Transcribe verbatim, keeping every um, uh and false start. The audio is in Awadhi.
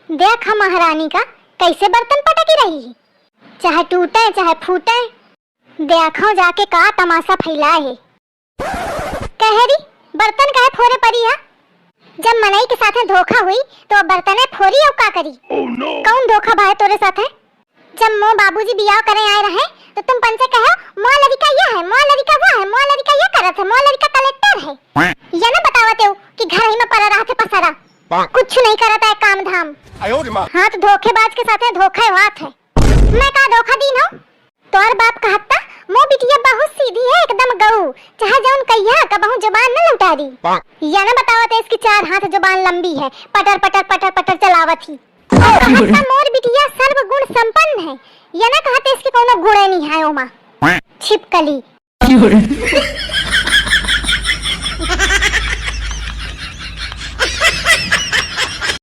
देख हम महारानी का कैसे बर्तन पटकी रही है, चाहे टूटे चाहे फूटे। देखो जाके का तमाशा फैला है। कहे री, बर्तन काहे फोरे परी है? जब मनई के साथे धोखा हुई तो अब बर्तने फोरी और का करी? कौन धोखा भाई तोरे साथे? जब मोर बाबूजी बियाह करे आए रहे तो तुम पंचे कहे, मोर लड़िका यह है, मोर लड़िका वो है, मोर लड़िका यह करत है, मोर लड़िका कलेक्टर है। या ना बतावत हो कि घर ही में पड़ा रहत है पसारा, कुछ नहीं करत है काम धाम। हाँ तो धोखेबाज के साथे धोखा हुआत है। मैं का धोखा दीन हूँ? तोर बाप कहता, मोर बिटिया बहुत सीधी है, एकदम गऊ, चाहे जौन कहिया, कबहू जुबान न लौटारी। या ना बतावत है इसकी चार हाथ जुबान लंबी है, पटर पटर पटर पटर चलावत ही। और कहता मोर बिटिया सर्वगुण संपन्न है, या ना कहते इसके कौनो गुणे नहीं है ओमा। छिपकली।